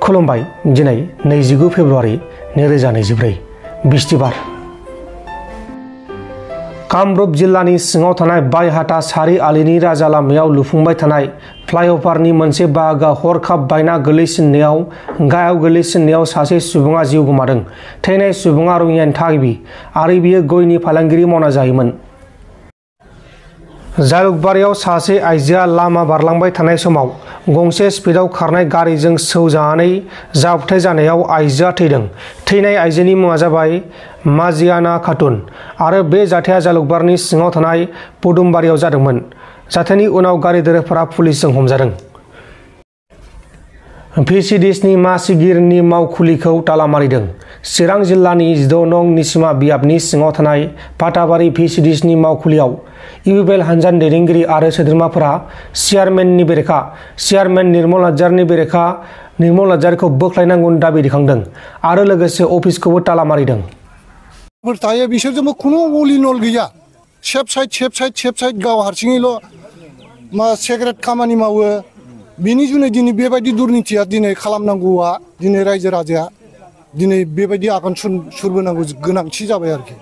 खुलुमबाय दिनै 29 फेब्रुआरि 2024 बिस्तिबार कामरुप जिल्लानि सिङाव थानाय बायहाटा सारि आलिनि राजा लामायाव लुफुंबाय थानाय फ्लाइअभारनि मोनसे बाहागोआ हरखाब बायना गोलैसिननायाव गाहायाव गोलैसिननायाव सासे सुबुङा जिउ गोमादों। थैनाय सुबुङा रङियानि थागिबि आरो बियो गयनि फालांगिरि मावना जायोमोन। जालुकबारियाव सासे आइजोआ लामा बारलांबाय थानाय समाव गंसे स्पिडआव खारनाय गारिजों सौजानानै जाब्रबथाय जानायाव आइजोआ थैदों। थैनाय आइजोनि मुङा जाबाय माजियाना खातुन आरो बे जाथाया जालुकबारिनि सिङाव थानाय पदुमबारियाव जादोंमोन। जाथायनि उनाव गारि देरायफोरा पुलिसजों हमजादों। भिसिडिसिनि मासिगिरिनि मावखुलिखौ ताला मारिदों। चिरां जिल्लानि 16 नं निसिमा बियाबनि सिङाव थानाय फाथाबारि भिसिडिसिनि मावखुलियाव इउपिपिएल हानजानि दैदेनगिरि आरो सोद्रोमाफोरा चेयारमेननि बेरेखा चेयारमेन निर्मल नार्जारिखौ बोख्लायनांगौनि दाबि दैखांदों आरो लोगोसे अफिसखौबो ताला मारिदों। बिसोरजोंबो खुनु अलिनल गैया। सेफ साइड गाव हारसिङैल' सिगारेट खामानि मावो। बिनि जुनै दिनै बेबायदि दुर्निथिया दिनै खालामनांगौआ दिनै रायजो राजाया दिनै बेबायदि आगान सुरबोनांगौ गोनांथि जाबाय आरोखि।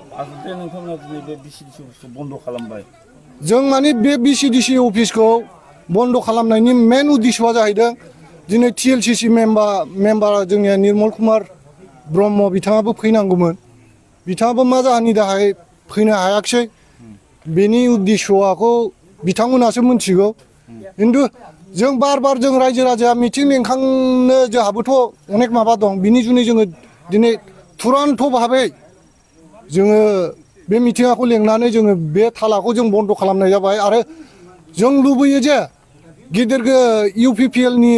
जों माने बे भिसिडिसि अफिसखौ बन्द' खालामनायनि मेन उद्देश्यआ जाहैदों दिनै TLCC मेम्बार जोंनिया निर्मल कुमार ब्रह्म बिथाङाबो फैनांगौमोन। बिथाङाबो मा जाहोननि थाखाय फैनो हायाखिसै बेनि उद्देश्यखौ बिथांमोनासो मिथिगौ। खिन्थु जों बार जों रायजो राजाया मिटिं लिंखांनो जोंहाबोथ' अनेक माबा दं। बिनि जुनै जोङो दिनै तुरन्त भाबै जोङो बे मिटिंखौ लिंनानै जोङो बे थालाखौ जों बन्द' खालामनाय जाबाय आरो जों लुबैयो जे गिदिर इउपिपिएलनि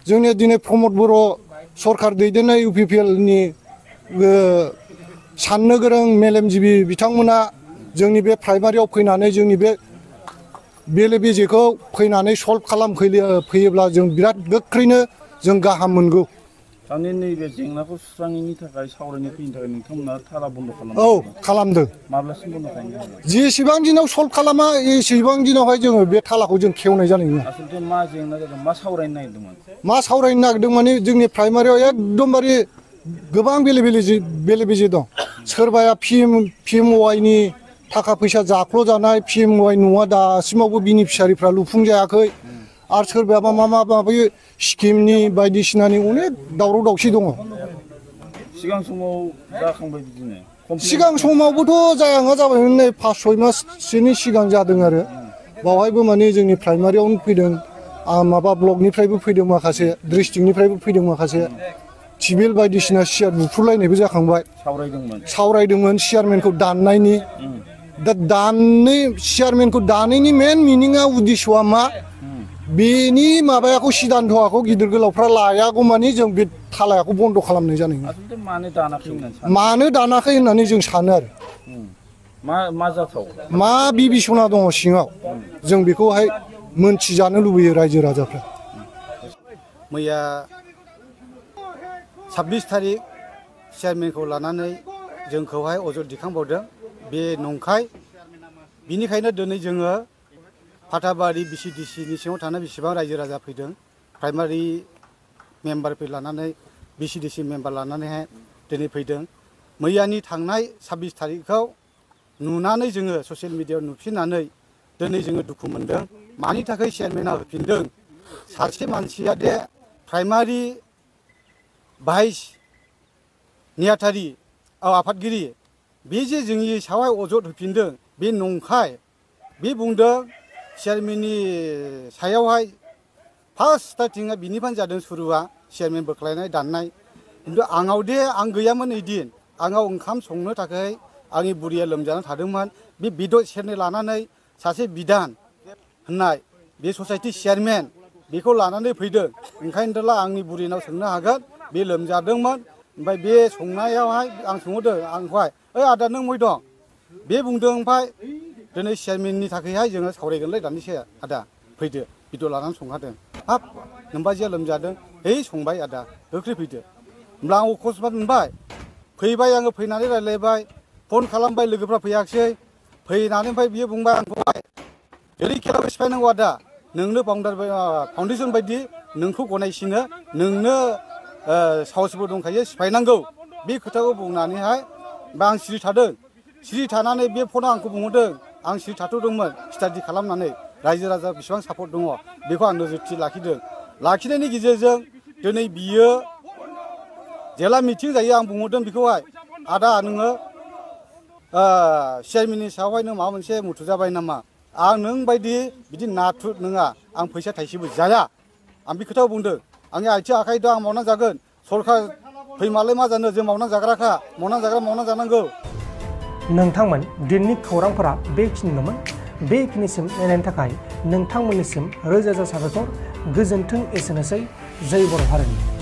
जोंनि दिनै प्रमद बर' सरखार दैदेननाय इउपिपिएलनि साननो गोरों मेलेमजिबि बिथांमोना जोंनि बे प्राइमारियाव फैनानै जोंनि बे बेले बेजेखौ फैनानै सल्भ फैयोब्ला जों बिराद गोख्रैनो जों गाहाम मोनगौ। थारमाने नैबे जेंनाखौ सुस्रांनायनि थाखाय सावरायनो फैनो थाखाय नोंथांमोना थाला बन्द' खालामदों? औ खालामदों। माब्लासिम बन्द' खालामदों? जेसेबां दिनाव सल्भ खालामा एसेबां दिनावहाय जोङो बे थालाखौ जों खेवनाय जानाय नङा। आसलथे मा जेंना जादों, मा सावरायनो नागिरदोंमोन? मा सावरायनो नागिरदों माने जोंनि प्राइमारियाव एकदमबारे गोबां बेले बेजे दं। सोरबाया PMOIनि थाखा फैसा जाख्ल' जानाय PMOI न'आ दासिमावबो बेनिफिसारिफ्रा लुफुंजायाखै आरो सोरबायाबा माबा स्किमनि बायदिसिनानि अनेक दावराव दावसि दङ। सिगां समाव जाखांबाय बिदिनो? सिगां समावबोथ' जायाङा जाबायमोन। नै 5-6 माससोनि सिगां जादों आरो बावहायबो माने जोंनि प्राइमारियावनो फैदों। माबा ब्लकनिफ्रायबो फैदों माखासे, डिस्ट्रिक्टनिफ्रायबो फैदों माखासे। टिबिल बायदिसिना सियार बुफ्रुलायनायबो जाखांबाय। सावरायदोंमोन चेयारमेनखौ दाननायनि। दा चेयारमेनखौ दाननायनि मेन मिनिङा उद्देश्यआ मा बेनि माबायाखौ सिदान्थ'खौ गिदिर गोलावफ्रा लायागौ मानि जों बे थालायाखौ बन्द' खालामनाय जानाय नङा। मानो दानाखै होननानै जों सानो आरो मा जाथाव मा बिबिसना दङ सिङाव जों बेखौहाय मोनथिजानो लुबैयो रायजो राजाफ्रा। मैया 26 थारिख चेयारमेनखौ लानानै जोंखौहाय अजद दिखांबावदों। बे नंखाय। बिनिखायनो दिनै जोङो फाथाबारि भिसिडिसिनि सिङाव थानाय बेसेबां रायजो राजा फैदों, प्राइमारि मेम्बारफोर लानानै भिसिडिसि मेम्बार लानानैहाय दिनै फैदों। मैयानि थांनाय 26 थारिखआव नुनानै जोङो ससियेल मिडियायाव नुफिननानै दिनै जोङो दुखु मोनदों। मानि थाखाय चेयारमेना होफिनदों? सासे मानसिया दे प्राइमारि भाइस नेहाथारि आफादगिरि बे जे जोंनि सायावहाय अजद होफिनदों बे नंखाय। बे बुंदों चेयारमेननि सायावहाय फार्स्ट स्टार्टिंआ बिनिफ्रायनो जादों सुरुआ चेयारमेन बोख्लायनाय दाननाय। खिन्थु आंनाव दे आं गैयामोन ओइदिन। आंनाव ओंखाम संनो थाखाय आंनि बुरिया लोमजाना थादोंमोन। बे बिद' सेरनै लानानै सासे बिधान होननाय बे ससाइटि चेयारमेन बेखौ लानानै फैदों। ओंखायनोथ'ला आंनि बुरिनाव सोंनो हागोन। बे लोमजादोंमोन ओमफ्राय बे संनायावहाय आं सोंहरदों आंखौहाय आदा नों बहाय दं? बे बुंदों ओमफ्राय दिनै चेयारमेननि थाखायहाय जोङो सावरायगोनलै दानदिसे आदा फैदो भिडिअ लानानै संखादों। हाब नोमबाजैया लोमजादों। संबाय आदा गोख्रै फैदो। होमब्ला आं अकसमात मोनबाय। फैबाय आङो, फैनानै रायज्लायबाय, फन खालामबाय, लोगोफ्रा फैयाखिसै। फैनानै ओमफ्राय बियो बुंबाय आंखौहाय जेरै खेलाखौ सिफायनांगौ आदा, नोंनो फाउन्डेसन बायदि नोंखौ गनायसिनो, नोंनो साहसबो दंखायो सिफायनांगौ बे खोथाखौ बुंनानैहाय बा आं सिरि थादों सिरि थानानै बे फनआव आंखौ बुंहरदों आं सिरि थाथ'दोंमोन स्टाडि खालामनानै रायजो राजा बेसेबां सापर्ट दङ बेखौ आं नोजोरथि लाखिदों लाखिनायनि गेजेरजों दिनै बियो जेला मिटिं जायो आं बुंहरदों बेखौहाय आदा नोङो चेयारमेननि सायावहाय नों माबा मोनसे मुथु जाबाय नामा आं नों बायदि बिदि नाथुर नङा आं फैसा थाइसेबो जाया आं बे खोथाखौ बुंदों आंनि आथिं आखाइ दं आं मावनानै जागोन सरकार फैमालाय मा जानो जों मावनानै जाग्राखा मावनानै जानांगौ। नोंथांमोन दिननि खौरांफोरा बेखिनिल'मोन बेखिनिसिम नायनायनि थाखाय नोंथांमोननिसिम रोजा रोजा साबायखर गोजोन्थों एसेनोसै जै बर' हारिनि।